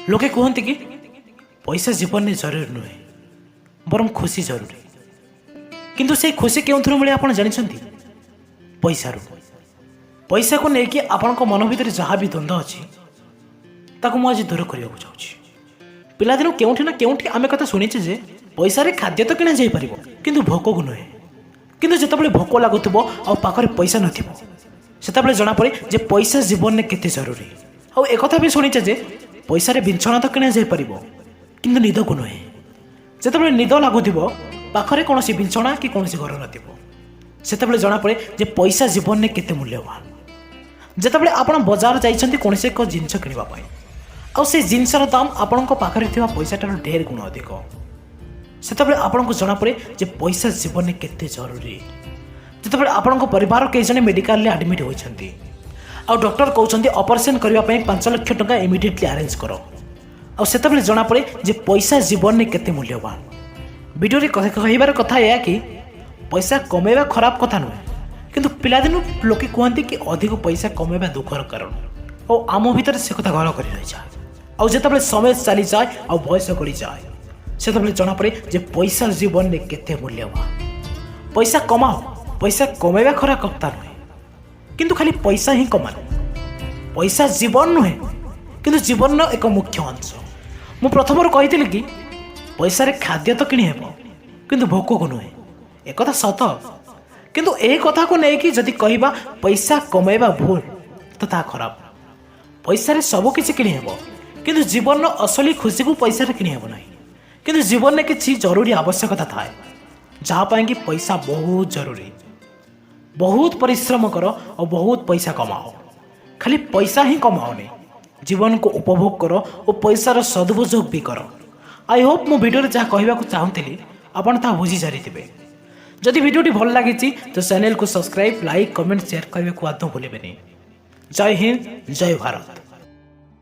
ଲୋକେ କୁହନ୍ତି କି ପଇସା ଜୀବନରେ ଜରୁରୀ ନୁହେଁ, ବରଂ ଖୁସି ଜରୁରୀ। କିନ୍ତୁ ସେଇ ଖୁସି କେଉଁଥିରୁ ମିଳେ, ଆପଣ ଜାଣିଛନ୍ତି? ପଇସାରୁ। ପଇସାକୁ ନେଇକି ଆପଣଙ୍କ ମନ ଭିତରେ ଯାହା ବି ଦ୍ୱନ୍ଦ୍ୱ ଅଛି, ତାକୁ ମୁଁ ଆଜି ଦୂର କରିବାକୁ ଚାହୁଁଛି। ପିଲାଦିନୁ କେଉଁଠି ନା କେଉଁଠି ଆମେ କଥା ଶୁଣିଛେ ଯେ ପଇସାରେ ଖାଦ୍ୟ ତ କିଣାଯାଇପାରିବ, କିନ୍ତୁ ଭୋକକୁ ନୁହେଁ। କିନ୍ତୁ ଯେତେବେଳେ ଭୋକ ଲାଗୁଥିବ ଆଉ ପାଖରେ ପଇସା ନଥିବ, ସେତେବେଳେ ଜଣାପଡ଼େ ଯେ ପଇସା ଜୀବନରେ କେତେ ଜରୁରୀ। ଆଉ ଏକଥା ବି ଶୁଣିଛେ ଯେ ପଇସାରେ ବିଛଣା ତ କିଣାଯାଇପାରିବ, କିନ୍ତୁ ନିଦକୁ ନୁହେଁ। ଯେତେବେଳେ ନିଦ ଲାଗୁଥିବ, ପାଖରେ କୌଣସି ବିଛଣା କି କୌଣସି ଘର ନଥିବ, ସେତେବେଳେ ଜଣାପଡ଼େ ଯେ ପଇସା ଜୀବନରେ କେତେ ମୂଲ୍ୟବାନ। ଯେତେବେଳେ ଆପଣ ବଜାର ଯାଇଛନ୍ତି କୌଣସି ଏକ ଜିନିଷ କିଣିବା ପାଇଁ, ଆଉ ସେ ଜିନିଷର ଦାମ ଆପଣଙ୍କ ପାଖରେ ଥିବା ପଇସାଠାରୁ ଢେର ଗୁଣ ଅଧିକ, ସେତେବେଳେ ଆପଣଙ୍କୁ ଜଣାପଡ଼େ ଯେ ପଇସା ଜୀବନରେ କେତେ ଜରୁରୀ। ଯେତେବେଳେ ଆପଣଙ୍କ ପରିବାର କେହି ଜଣେ ମେଡ଼ିକାଲରେ ଆଡ଼ମିଟ୍ ହୋଇଛନ୍ତି ଆଉ ଡକ୍ଟର କହୁଛନ୍ତି, ଅପରେସନ୍ କରିବା ପାଇଁ 5 ଲକ୍ଷ ଟଙ୍କା ଇମିଡ଼ିଏଟଲି ଆରେଞ୍ଜ କର, ଆଉ ସେତେବେଳେ ଜଣାପଡ଼େ ଯେ ପଇସା ଜୀବନରେ କେତେ ମୂଲ୍ୟବାନ। ଭିଡ଼ିଓରେ କହିବାର କଥା ଏହା କି ପଇସା କମେଇବା ଖରାପ କଥା ନୁହେଁ, କିନ୍ତୁ ପିଲାଦିନୁ ଲୋକେ କୁହନ୍ତି କି ଅଧିକ ପଇସା କମେଇବା ଦୁଃଖର କାରଣ, ଆଉ ଆମ ଭିତରେ ସେ କଥା ଘର କରି ରହିଯାଏ। ଆଉ ଯେତେବେଳେ ସମୟ ଚାଲିଯାଏ ଆଉ ବୟସ ଗଡ଼ିଯାଏ, ସେତେବେଳେ ଜଣାପଡ଼େ ଯେ ପଇସା ଜୀବନରେ କେତେ ମୂଲ୍ୟବାନ। ପଇସା କମାଅ, ପଇସା କମେଇବା ଖରାପ କଥା ନୁହେଁ, କିନ୍ତୁ ଖାଲି ପଇସା ହିଁ କମାଅ। ପଇସା ଜୀବନ ନୁହେଁ, କିନ୍ତୁ ଜୀବନର ଏକ ମୁଖ୍ୟ ଅଂଶ। ମୁଁ ପ୍ରଥମରୁ କହିଥିଲି କି ପଇସାରେ ଖାଦ୍ୟ ତ କିଣି ହେବ, କିନ୍ତୁ ଭୋକକୁ ନୁହେଁ। ଏକଥା ସତ, କିନ୍ତୁ ଏହି କଥାକୁ ନେଇକି ଯଦି କହିବା ପଇସା କମେଇବା ଭୁଲ, ତ ତାହା ଖରାପ। ପଇସାରେ ସବୁ କିଛି କିଣି ହେବ, କିନ୍ତୁ ଜୀବନର ଅସଲି ଖୁସିକୁ ପଇସାରେ କିଣି ହେବ ନାହିଁ। କିନ୍ତୁ ଜୀବନରେ କିଛି ଜରୁରୀ ଆବଶ୍ୟକତା ଥାଏ, ଯାହା ପାଇଁକି ପଇସା ବହୁତ ଜରୁରୀ। ବହୁତ ପରିଶ୍ରମ କର ଆଉ ବହୁତ ପଇସା କମାଅ। ଖାଲି ପଇସା ହିଁ କମାଅନି, ଜୀବନକୁ ଉପଭୋଗ କର ଓ ପଇସାର ସଦୁପଯୋଗ ବି କର। I Hope ମୁଁ ଭିଡ଼ିଓରେ ଯାହା କହିବାକୁ ଚାହୁଁଥିଲି, ଆପଣ ତାହା ବୁଝି ସାରିଥିବେ। ଯଦି ଭିଡ଼ିଓଟି ଭଲ ଲାଗିଛି, ତ ଚ୍ୟାନେଲକୁ ସବସ୍କ୍ରାଇବ୍, ଲାଇକ୍, କମେଣ୍ଟ, ସେୟାର କରିବାକୁ ଆଦୌ ଭୁଲିବେନି। ଜୟ ହିନ୍ଦ, ଜୟ ଭାରତ।